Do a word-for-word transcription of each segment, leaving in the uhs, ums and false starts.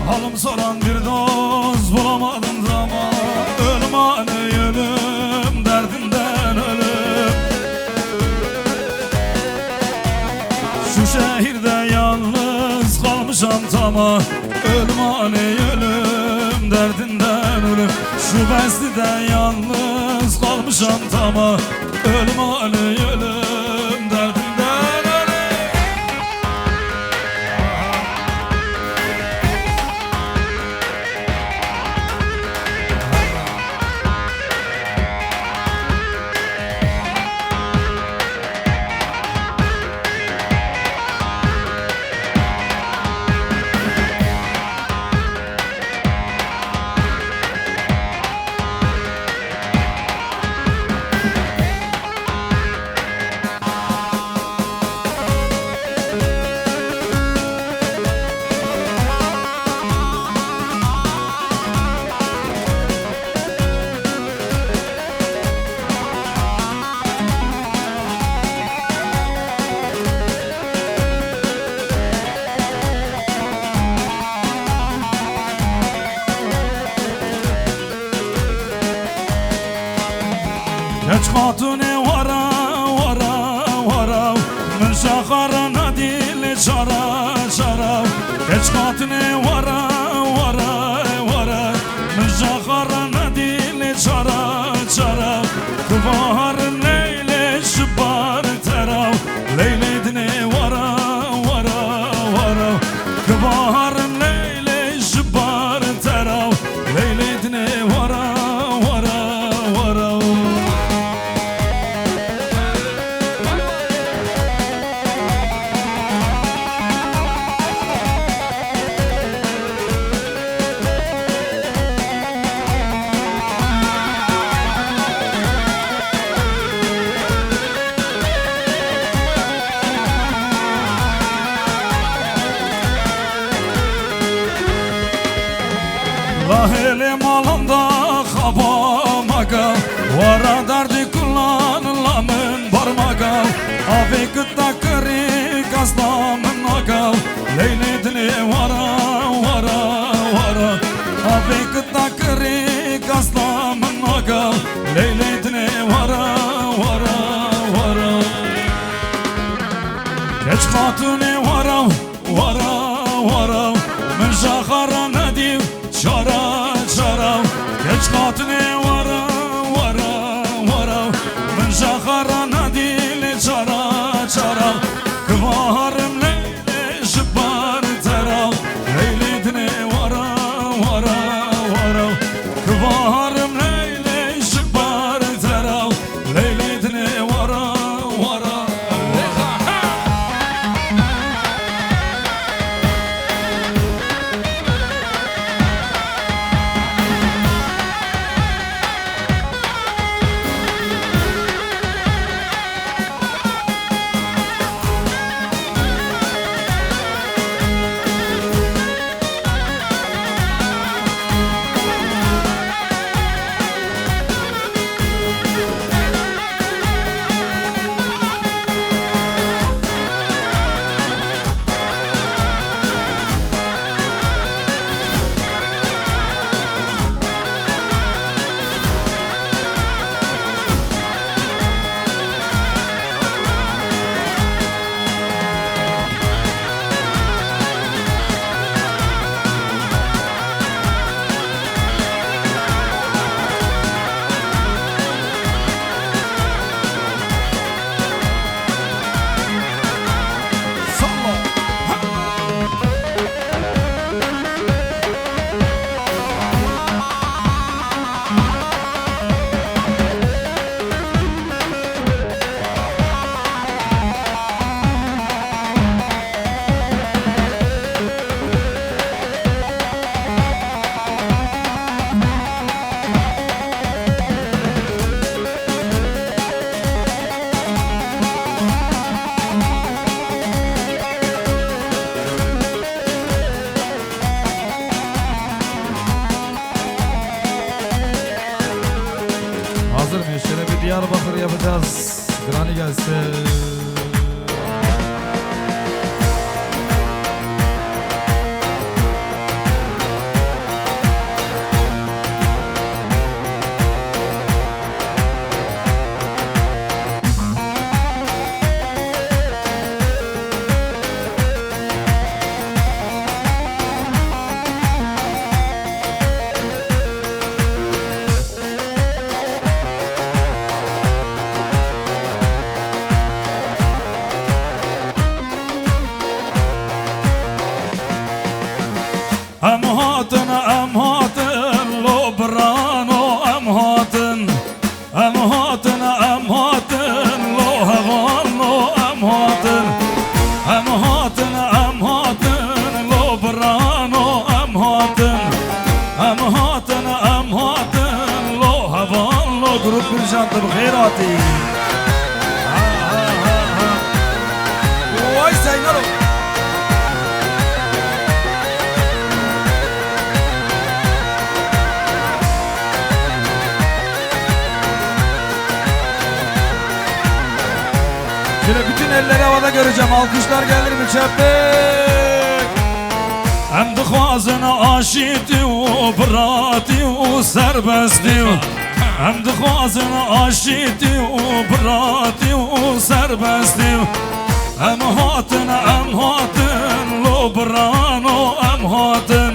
Halım soran bir dost bulamadım zaman. Ölüm ani ölüm, derdinden ölüm. Şu şehirde yalnız kalmışam tamam. Ölüm ani ölüm, derdinden ölüm. Şu bestide yalnız kalmışam tamam. Ölüm ani ölüm, derdinden ölüm. Keç xatunê wara, wara, wara. Min şaxara nadî lê çara, çara. Keç xatunê wara, wara, wara. Min şaxara nadî lê çara, çara. Ku baharim leylê ji bar tera. Leylê dinê wara, wara, wara. Ku baharim leylê ji bar tera. Leylê dinê wara, wara, wara. La hêlê malan da xaba maga, wara derdî kulan la min bar maga. Avê kita kirî gazda min naga, leylê dinê wara, wara, wara. Avê kita kirî gazda min naga, leylê dinê wara, wara, wara. Keç xatunê wara, wara, wara. Min jaxara nedî çara, çara. Keç xatunê wara, wara, wara. Min jaxara nedî lê çara, çara. Kivaharim leylê ji bar tera. Leylê dinê wara, wara, wara. Kivaharim leylê ji bar tera. Leylê dinê wara, wara. Hazır mıyız? Şöyle bir Diyarbakır yapacağız. Granny gelsin. Em hatin, em hatin, lo birano, em hatin. Em hatin, em hatin, lo hevalno, em hatin. Em hatin, em hatin, lo birano, em hatin. Em hatin, em hatin, lo hevalno, grup Bircan, tu bi xêr hatî. Ha, ha, ha, ha. Vay Zeynelo. Şöyle bütün elleri havada göreceğim. Alkışlar gelir mi? Çepik. Em dixwazin aşîtî û biratî û serbestî. Em dixwazin aşîtî û biratî û serbestî. Em hatin, em hatin, lo birano, em hatin.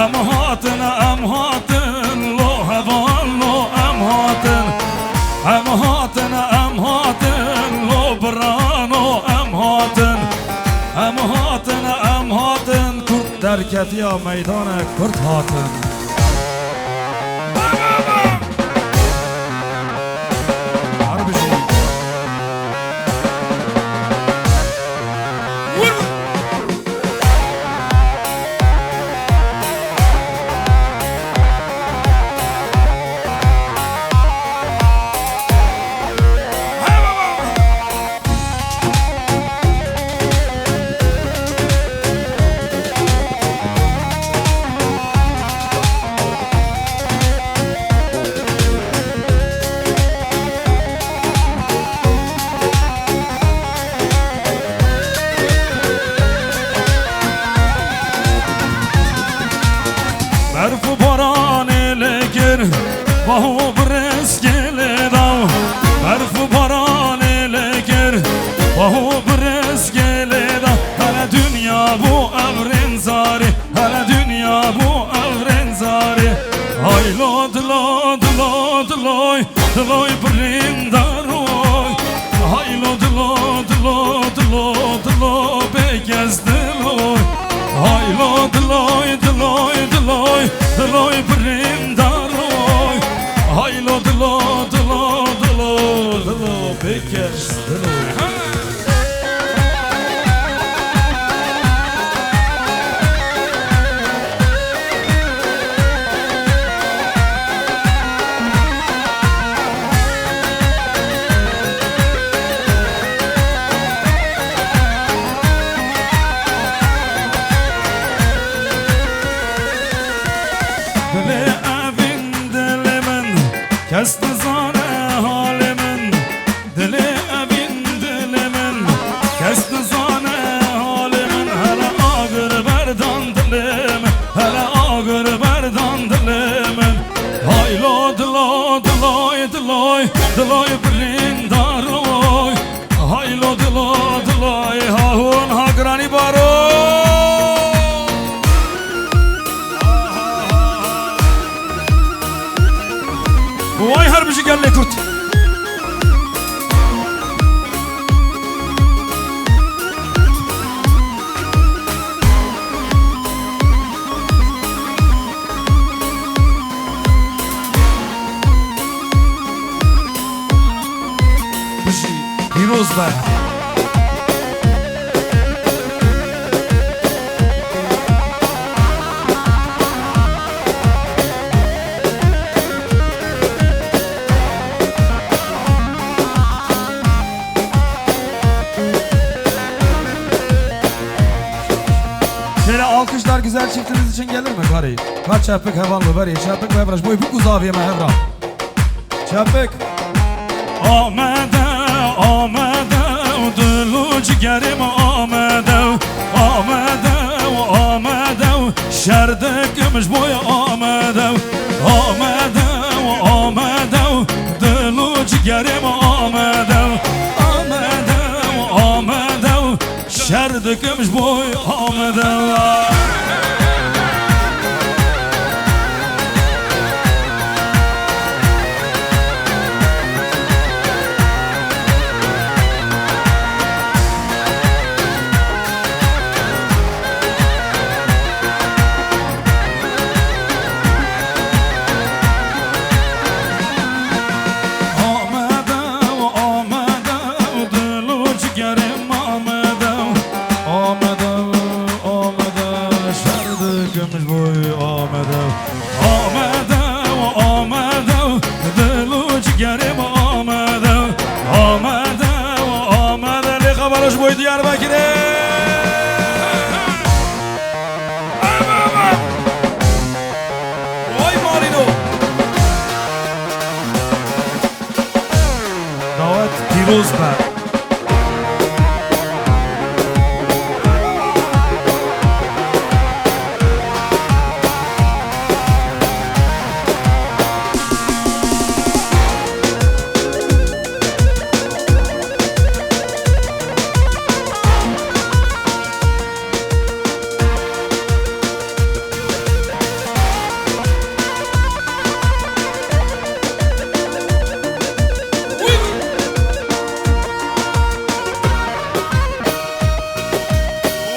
Em hatin, em hatin, lo hevalno, em hatin. Em hatin, em hatin, lo birano, em hatin. Em hatin, em hatin, Kurd derketiya meydanê, Kurd hatin. Harbi jî. Berf û baranê lê kir, baho bi rêzgê lê da. Berf û baranê lê kir, baho bi rêzgê lê da. Hele dinya bû evrên zarê, hele dinya bû evrên zarê. Haylo dilo, dilo, diloy, diloy birîndaroy. Haylo dilo, dilo, dilo, dilo, bêkes diloy. Haylo diloy, diloy, diloy, diloy birîndaroy. Haylo dilo, dilo, dilo, dilo, bêkes diloy. Dilê evîn dilê min, kes nizane halê min. Dilê evîn dilê min, kes nizane halê min. Hele agir berdan dilê min, hele agir berdan dilê min. Haylo dilo, diloy, diloy, diloy birîndaroy. Haylo dilo, diloy, ha hûn ha giranî baro. Vay her bijî gelê Kurd. Bijî, pîroz be. Şöyle alkışlar güzel çiftimiz için gelir mi karı? Ka Çepik hevan li berê, Çepik ve Evra. Ji bo wê bû ku zaviyê me hevra. Çepik. Amede, amede, dil û cigerê me amede, amede, amede, şer dikim ji bo wê amede, amede, amede, dil û cigerê me amede, amede, amede. Şer dikim ji bo Amede. Gümüş boyu Ahmet'e. Ahmet'e, Ahmet'e, dil û cigerê me Ahmet'e. Ahmet'e, Ahmet'e, lê xeberoş boy Diyarbekirê. Vay Marino. Dawet pîroz be.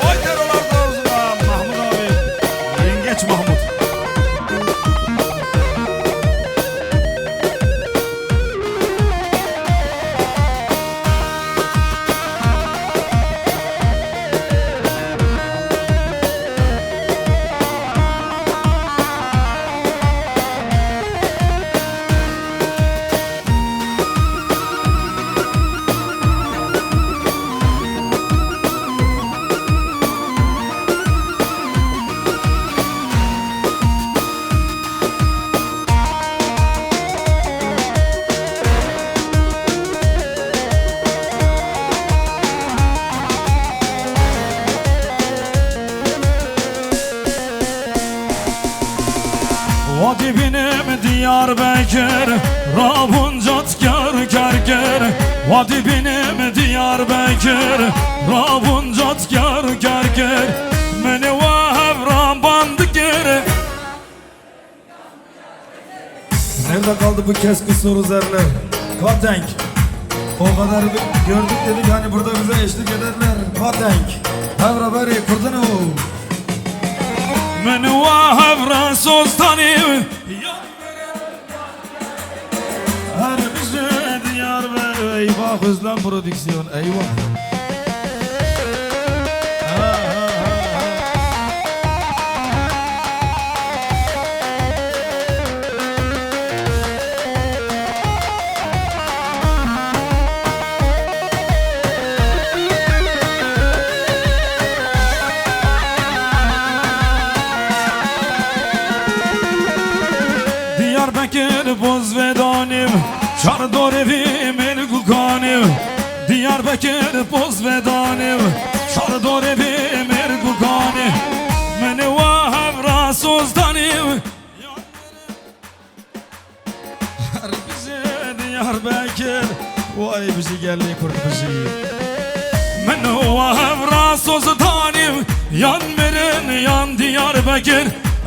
Vay terolar Trabzon'a, Mahmut abi, Yengeç Mahmut. Wa dibînim Diyarbekir, rabûn catkar kar kir. Wa dibînim Diyarbekir, rabûn catkar kar kir. Min wa hevran band kir. Nerede kaldı bu kesk soru zerler? Katenk. O kadar bir gördük dedik, hani burada bize eşlik ederler. Katenk. Hevra beri kurdunu. Min wa hevra sostanî. Her bize diyar ve eyvah Özlem Prodüksiyon. Eyvah. Diyarbekir boz vedanim, çar dorê vî mêr gukanim. Diyarbekir poz vedanim, çar dorê vê mêr gukanê. Min wa hevra soz danî. Her bijî Diyarbekir, way bijî gelê Kurd bijî. Min wa hevra soz danî, yan mirin yan Diyarbekir.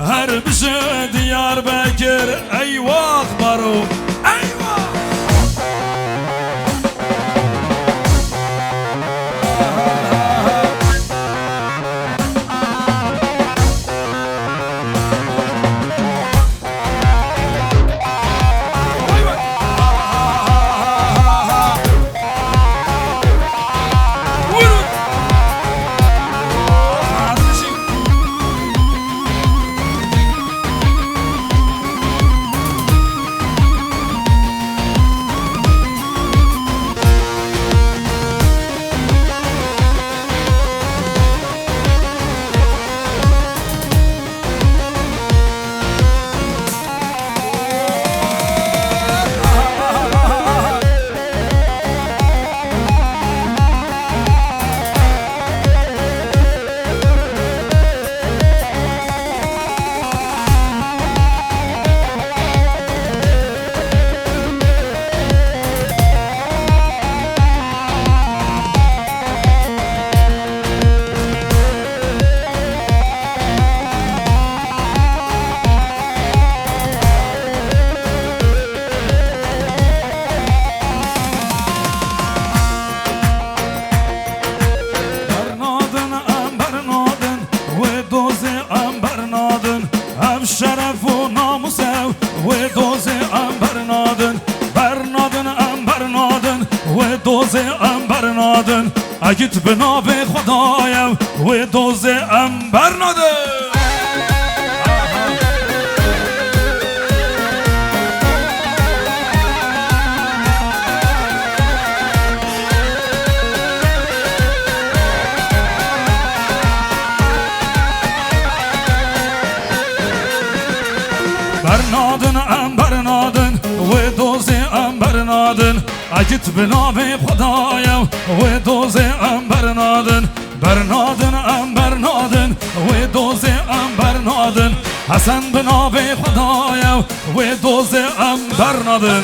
Her bijî Diyarbekir, eyvah baro, eyvah. Bernadin, em bernadin, wê dozê em bernadin. Ev şeref û namûs e, wê dozê em bernadin. Bernadin, em bernadin, wê dozê em bernadin. Egît bi navê Xwedayê, wê dozê em bernadin. Egîd bi navê Xwedayê, wê dozê em bernadin, bernadin, em bernadin, wê dozê em bernadin. Hesen bi navê Xwedayê, wê dozê em bernadin.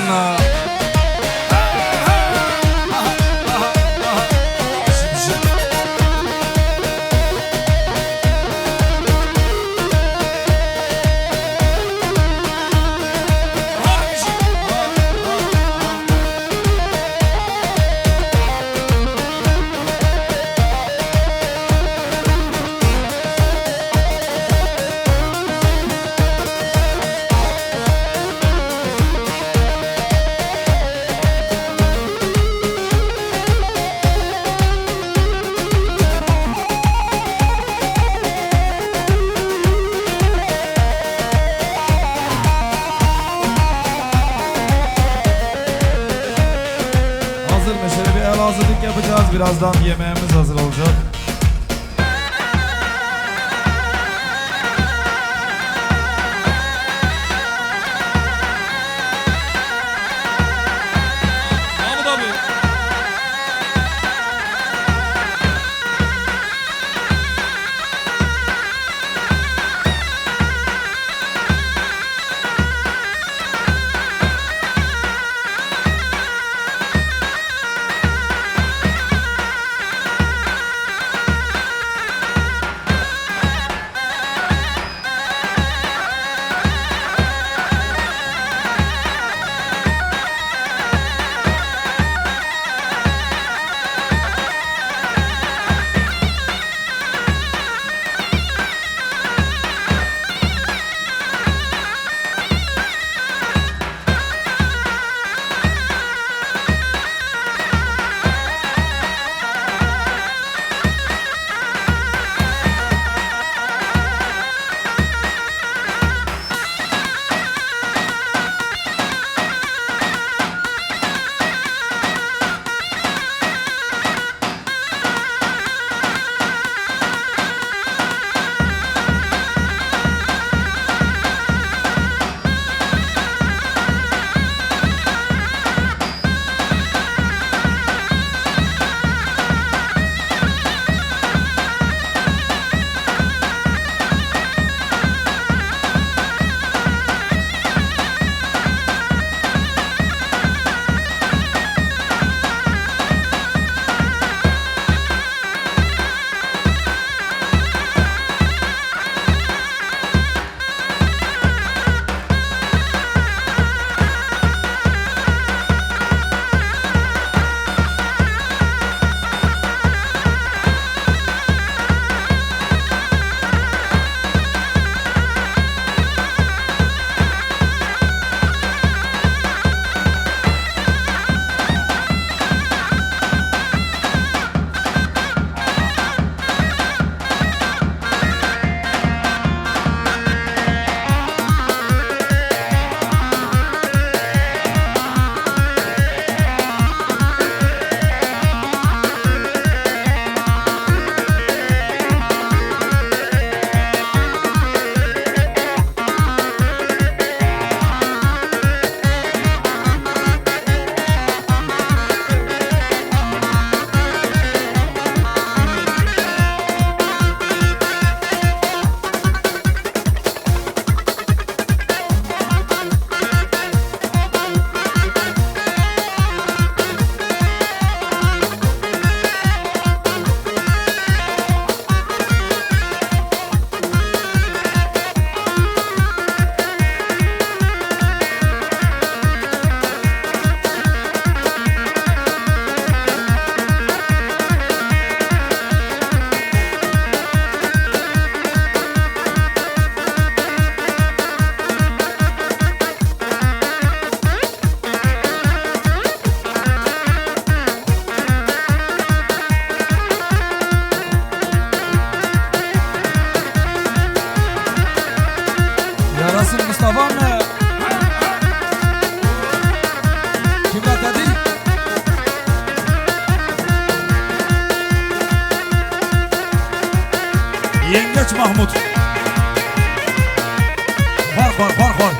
Hazır mı? Şöyle bir el hazırlık yapacağız. Birazdan yemeğimiz hazır olacak. Mahmut abi. Yarasın Mustafa mı? Kimler dedi? Yengeç Mahmut. Var, var, var, var.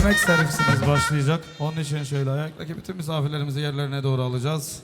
Yemek servisimiz başlayacak. Onun için şöyle ayaktaki bütün misafirlerimizi yerlerine doğru alacağız.